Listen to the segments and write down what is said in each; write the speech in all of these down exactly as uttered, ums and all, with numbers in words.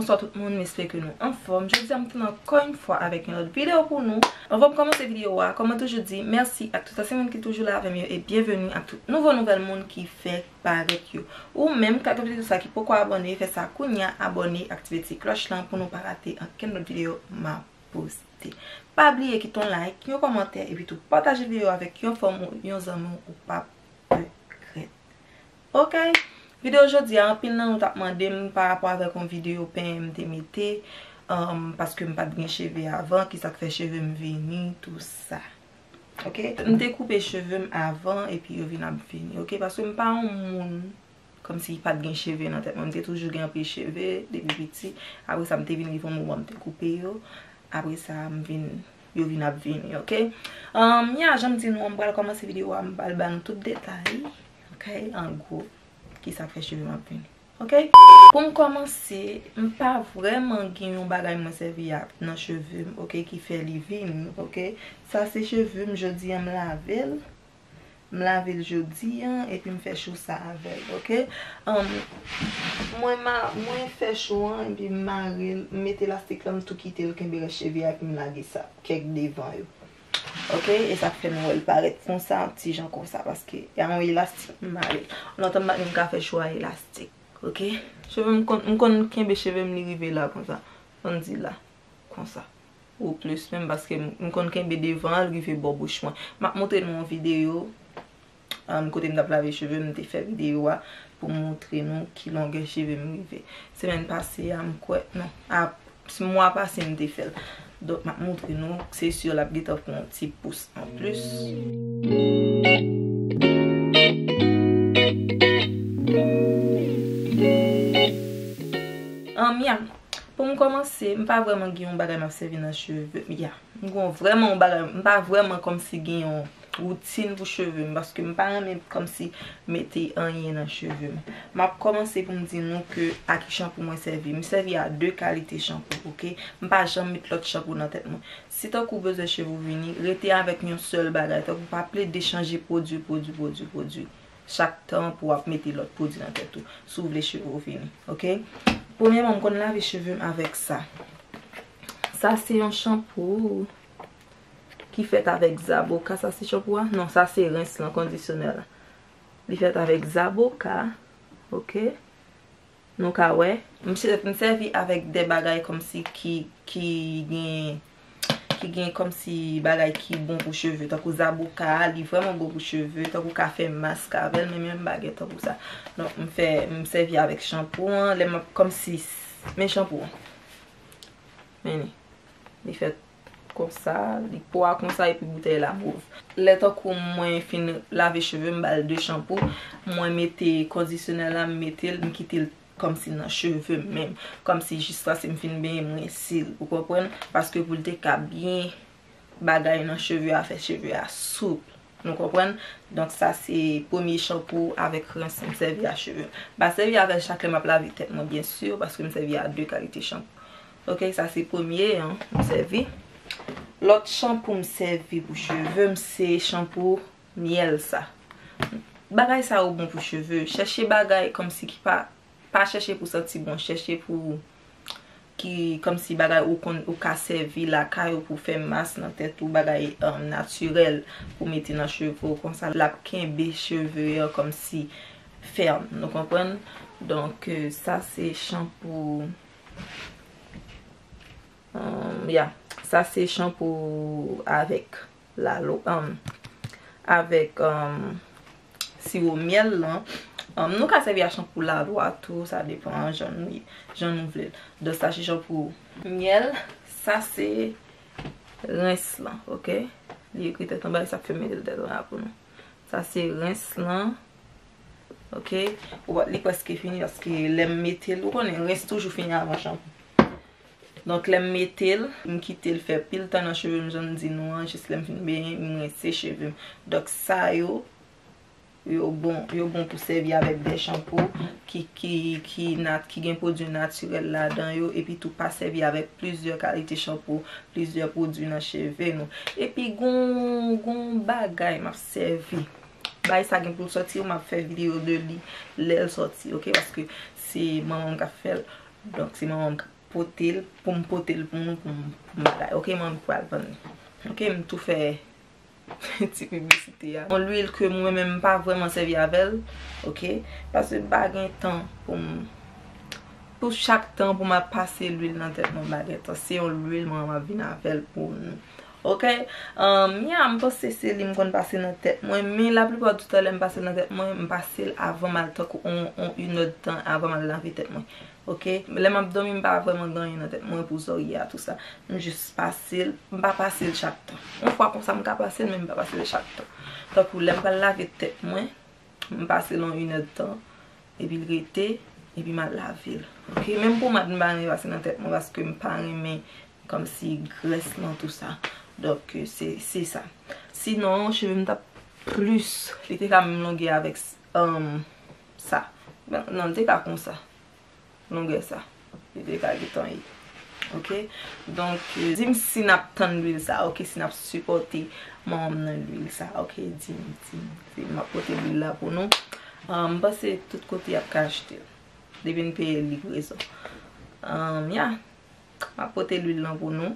Bonswa tout moun, m espere ke nou anfòm. Jodi a m tounen ankò yon fwa avèk yon lòt videyo pou nou. Anvan m kòmanse videyo a, kòm mwen toujou di, mèsi ak tout ansyen moun ki toujou la avè m yo e byenveni ak tout nouvo nouvèl moun ki fèk parèt yo. Ou menm k ap gade videyo sa ki poko abòne, fè sa kounye a, abòne, aktive ti klòch lan pou nou pa rate ankenn lòt videyo m ap poste. Pa bliye kite yon like, yon kòmantè, epi tou pataje videyo avèk yon fanmi w, yon zanmi w, ou p ap regrèt. Ok? Videyo jodi a, anpil nan nou t ap mande m pa rapò avèk yon videyo penyen m te mete, um, paske m pa t gen cheve avan, ki sa k fè cheve m vini, tou sa. Ok? M te koupe cheve m avan, epi yo vin ap vini, ok? Paske m pa yon moun kòmsi pa t gen cheve nan tèt mwen. M te toujou gen anpil cheve depi piti. Apre sa, m te vin rive yon moman, m te koupe yo. Apre sa, m vin, yo vin ap vini, ok? Um, ya, jan m di nou, m pral kòmanse videyo a, m pral ba nou tout detay, ok? An gwo, ki sa k fè cheve m ap vini, ok? Pou m kòmanse, m pa vrèman gen yon bagay mwen sèvi a nan cheve m, ok, ki fè li vini, ok? Sa se cheve m, jodi a m lave l. M lave l jodi a, epi m fè cho sa avè l, ok? Um, mwen ma, mwen fè cho an, epi m mare l, m mete elastik lan, m tou kite l kenbe rès cheve a, epi m lage sa, kèk devan yo. Ok? E sa k fè nou wè l parèt konsa, ti jan konsa, paske y a yon elastik m mare l. Lontan m pa t menm ka fè cho a elastik, ok? Cheve m konn, m konn kenbe cheve m, li rive la konsa. Ann di la, konsa. Ou plis menm, paske m, m konn kenbe devan an, l rive bò bouch mwen. M ap montre nou yon videyo, um, kote m t ap lave cheve m, m te fè videyo a pou m montre nou ki longè cheve m rive. Semèn pase a, m kwè, non, a, mwa pase m te fè l. Donk, m ap montre nou, se si l ap gentan pran yon ti pous anplis. Anmya, pou m kòmanse, m pa vrèman gen yon bagay m ap sèvi nan cheve m. Ya, m gen vrèman yon bagay, m pa vrèman kòmsi gen yon woutin pou cheve m, paske m pa renmen kòmsi mete anyen nan cheve m. M ap kòmanse pou m di nou ke a ki chanpou mwen sèvi. M sèvi a de kalite chanpou, ok? M pa janm met lòt chanpou nan tèt mwen. Si tankou w bezwen cheve w vini, rete avèk yon sèl bagay. Tankou pa plede chanje pwodui, pwodui, pwodui, pwodui. Chak tan pou w ap mete lòt pwodui nan tèt ou. Si w vle cheve w vini, ok? Premyèman, m konn lave cheve m avèk sa. Sa se yon chanpou ki fèt avèk zaboka. Sa se chanpou a? Non, sa se rens lan, kondisyonè la. Li fèt avèk zaboka, ok? Nou ka wè, m sè-, m sèvi avèk de bagay kòmsi ki, ki gen, ki gen kòmsi bagay ki bon pou cheve, tankou zaboka, li vrèman bon pou cheve, tankou w ka fè mask avè l, men menm bagay tankou sa. Donk, m fè, m sèvi avèk chanpou an, lè m ap kòmsi, men chanpou an. Men li, li fèt konsa, li po a konsa, epi boutèy la mov. Lè tankou mwen fin lave cheve m, m ba l de chanpou, mwen mete kondisyonè la, m mete l, m kite l kòmsi nan cheve m menm. Kòmsi jiskaske m fin benyen, m rense l, ou konprann? Paske pou l te ka byen bagay nan cheve a, fè cheve a soup. Nou konprann? Donk, sa se premye chanpou avèk rens m sèvi a cheve m. M pa sèvi avè l chak lè m ap lave tèt mwen, byen si, paske m sèvi a de kalite chanpou. Ok, sa se premye an m sèvi. Lòt chanpou m sèvi pou cheve m, se chanpou myèl sa. Bagay sa yo bon pou cheve. Chèche bagay kòmsi ki pa, pa chèche pou santi bon, chèche pou ki kòmsi bagay ou konn, ou ka sèvi lakay ou pou fè mas nan tèt ou, bagay, um, natirèl pou mete nan cheve w, konsa l ap kenbe cheve an kòmsi fèm, nou konprann? Donk, euh, sa se chanpou, um, ya, sa se chanpou avèk lalo, um, avèk, um, siwo myèl lan. Um, nou ka sèvi a chanpou lalo a tou, sa depann jan nou, jan nou vle l. Donk, sa se chanpou myèl, sa se rens lan, ok? Li ekri tèt anba, e sa k fè m mete l tèt anba pou nou. Sa se rens lan, ok? Ou wè, li prèske fini, paske lè m mete l, ou konnen, rens toujou fini avan chanpou. Donk, lè m mete l, m kite l fè pil tan nan cheve m, jan m di nou an, jis lè m fin benyen, m rense cheve m. Donk, sa yo, yo bon, yo bon pou sèvi avèk de chanpou ki, ki, ki nat-, ki gen pwodui natirèl ladan yo, epi tou pa sèvi avèk plizyè kalite chanpou, plizyè pwodui nan cheve nou. Epi gon, gon bagay m ap sèvi. Bagay sa gen pou l sòti, m ap fè videyo de li lè l sòti, ok? Paske se manman m k ap fè l. Donk, se manman m k ap pote l, pou m pote l pou nou, pou m, pou m bagay. Ok, mwen pral vann li. Ok, m tou fè ti piblisite a. Yon lwil ke mwen menm m pa vrèman sèvi avè l, ok? Paske m pa gen tan pou m, pou chak tan pou m ap pase lwil nan tèt mwen, m pa gen tan. Se yon lwil mwen m ap vin avè l pou nou. Ok? Um, yeah, m panse se li m konn pase nan tèt mwen, men laplipa di tan lè m pase l nan tèt mwen, m pase l avan m al, tankou on, on inèdtan avan m al lave tèt mwen. Ok? Lè m ap dòmi, m pa vrèman gen anyen nan tèt mwen pou zòrye a, tou sa. M jis pase l, m pa pase l chak tan. Yon fwa konsa, m ka pase l, men m pa pase l chak tan. Tankou lè m pral lave tèt mwen, m pase l yon inèdtan, epi l rete, epi m al lave l. Ok? Menm pomad, m pa renmen pase nan tèt mwen, paske m pa renmen kòmsi grès nan tou sa. Donk, se, se sa. Sinon, cheve m t ap plis, li te ka menm longè avèk, um, sa. Non, li te ka konsa. Longè sa. Li te ka gentan ye. Ok? Donk, euh, di m si n ap tann lwil sa, ok? Si n ap sipòte manman m nan lwil sa, ok? Di m, di m, di m. M ap pote lwil la pou nou. Ah, m panse tout kote y ap ka achte l. Depi n peye livrezon. Ah, ya. M ap pote lwil lan pou nou.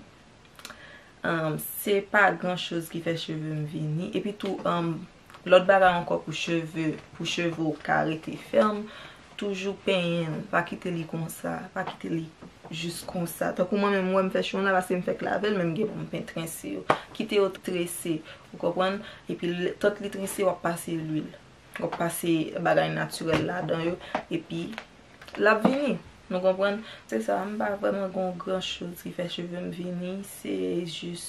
Ahn, se pa gran choz ki fè cheve m vini. Epi tou, ahn, lòt bagay ankò pou cheve, pou cheve w ka rete fèm, toujou penyen l. Pa kite li konsa, pa kite li jis konsa. Tankou mwen menm, ou wè m fè cheve m la, paske m fèk lave l, men m gen pou m pen trense yo. Kite yo trese, ou konprann? Epi, lè, tan li trese, w ap pase lwil. W ap pase bagay natirèl ladan yo, epi l ap vini. Nou konprann? Se sa, m pa vrèman gen yon gran choz ki fè cheve m vini. Se jis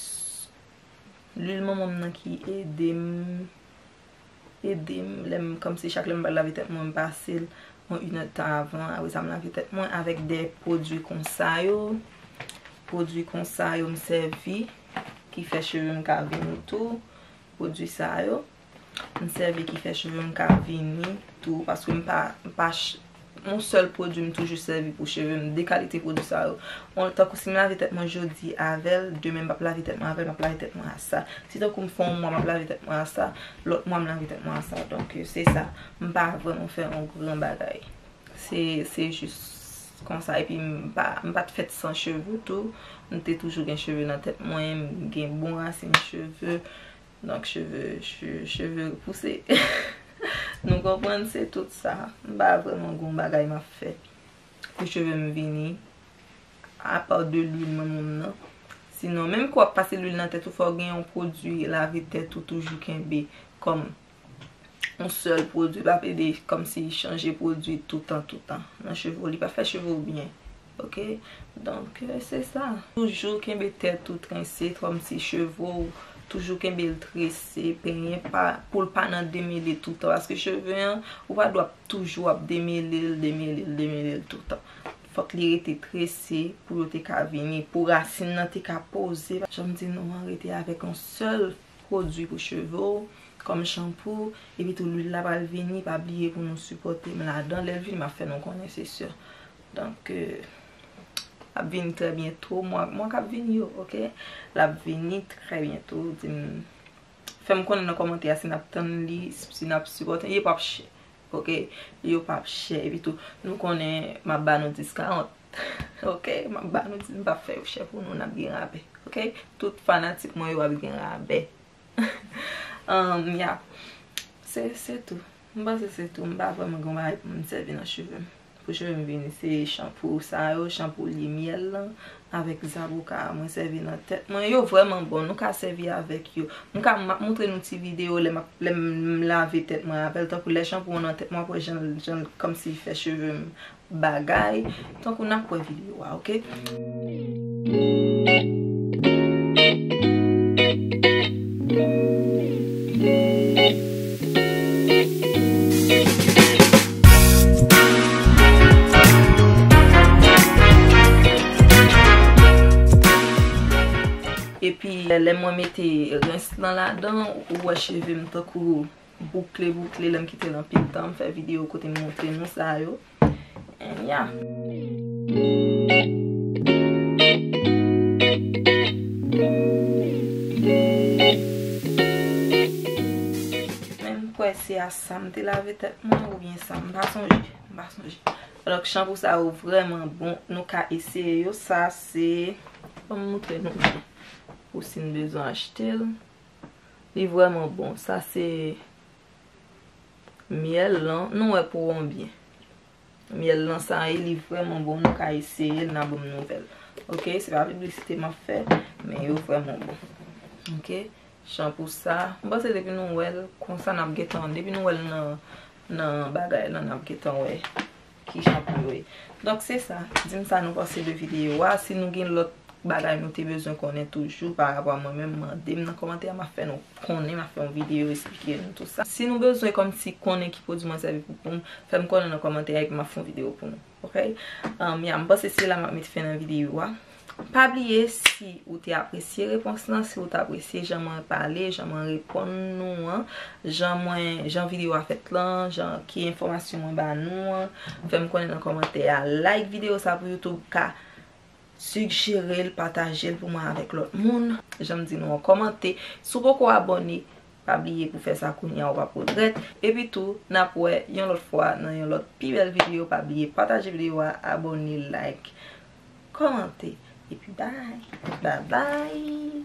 lwil manman m nan ki ede m, ede m. Lè m, kòmsi chak lè m pral lave tèt mwen, m pase l yon inèdtan avan. Apre sa, m lave tèt mwen avèk de pwodui konsa yo. Pwodui konsa yo m sèvi, ki fè cheve m ka vini tou. Pwodui sa yo. M sèvi ki fè cheve m ka vini tou, paske m pa, m pa ch-, yon sèl pwodui m toujou sèvi pou cheve m, de kalite pwodui sa yo. Yon, tankou si m lave tèt mwen jodi avè l, demen m p ap lave tèt mwen avè l, m ap lave tèt mwen a sa. Si tankou m fè yon mwa m ap lave tèt mwen a sa, lòt mwa m lave tèt mwen a sa. Donk, se sa. M pa vrèman fè yon gran bagay. Se, se jis konsa. Epi m pa, m pa t fèt san cheve tou. M te toujou gen cheve nan tèt mwen, m gen bon rasin cheve. Donk, cheve, che-, cheve pouse. Nou konprann, se tout sa. M pa vrèman gen yon bagay m ap fè pou cheve m vini, apa de lwil mwen menm nan. Sinon, menm ke w ap pase lwil nan tèt ou, fò w gen yon pwodui lave tèt ou toujou kenbe kòm yon sèl pwodui. Pa plede kòmsi chanje pwodui toutan, toutan nan cheve w. Li pa fè cheve w byen. Ok? Donk, euh, se sa. Toujou kenbe tèt ou trense, kòmsi cheve w, toujou kenbe l trese, penyen pa, pou l pa nan demele toutan. Paske cheve an, ou pa dwe ap toujou ap demele l, demele l, demele l toutan. Fòk li rete trese pou yo te ka vini, pou rasin nan te ka poze. Jan m di nou an, rete avèk yon sèl pwodui pou cheve w, kòm chanpou, epi tou lwil la pral vini, pa bliye pou nou sipòte m ladan. Lè l vini, m ap fè nou konnen, se si. Donk, euh, l ap vini trè byento, mwa, mwa k ap vini yo, ok? L ap vini trè byento, di m, fè m konnen nan kòmantè a si n ap tann li, si n ap sipòte, li p ap chè, ok? Li p ap chè, epi tou, nou konnen m ap ba nou dis karant, ok? M ap ba nou dis, m p ap fè yo chè pou nou, n ap gen rabè, ok? Tout fanatik mwen yo ap gen rabè. Um, ya. Se, se tou. M panse se tou. M pa vrèman gen yon bagay pou m sèvi nan cheve m. Pou cheve m vini, se chanpou sa yo, chanpou lye myèl lan, avèk zaboka a, mwen sèvi nan tèt mwen. Yo vrèman bon, nou ka sèvi avèk yo. M ka, m ap montre nou ti videyo lè m ap, lè m lave tèt mwen avè l. Tankou lè chanpou an nan tèt mwen, ap wè jan l, jan l kòmsi fè cheve m bagay, tankou n ap wè videyo a, ok? Epi, lè mwen mete rens lan ladan, ou wè cheve m tankou boukle, boukle, lè m kite l anpil tan, m fè videyo kote m montre nou sa yo. And ya. Men m kwè se a sa m te lave tèt mwen, oubyen sa, m pa sonje, m pa sonje. Donk, chanpou sa yo vrèman bon. Nou ka eseye yo. Sa se, ban m montre nou byen pou si n bezwen achte l. Li vrèman bon. Sa se myèl lan. Nou wè pou wè byen. Myèl lan sa ye, li vrèman bon. Nou ka eseye l, n a ban m nouvèl. Ok, se pa piblisite m ap fè, men yo vrèman bon. Ok, chanpou sa. M panse depi nou wè l, konsa n ap gentan, depi nou wè l nan, nan bagay lan, n ap gentan wè ki chanpou yo ye. Donk, se sa. Di m sa nou panse de videyo a. Si nou gen lòt bagay nou te bezwen konnen toujou pa rapò a mwen menm, mande m nan kòmantè a, m ap fè nou konnen, m ap fè yon videyo esplike nou tout sa. Si nou bezwen kòmsi konnen ki pwodui mwen sèvi pou, pou m, fè m konnen nan kòmantè a, epi m ap fè yon videyo pou nou. Ok? Um, ya, m panse se la m ap met fen nan videyo a. Pa bliye, si ou te apresye repons lan, si ou te apresye jan mwen pale, jan mwen reponn nou an, jan mwen, jan videyo a fèt lan, jan ki enfòmasyon mwen ba nou an, fè m konnen nan kòmantè a. Like videyo sa pou YouTube ka sijere l, pataje l pou mwen avèk lòt moun. Jan m di nou an, kòmante. Si w poko abòne, pa bliye pou fè sa kounye a, ou p ap regrèt. Epi tou, n ap wè yon lòt fwa nan yon lòt pi bèl videyo. Pa bliye pataje videyo a, abòne, like, kòmante. Epi bye. Bye bye.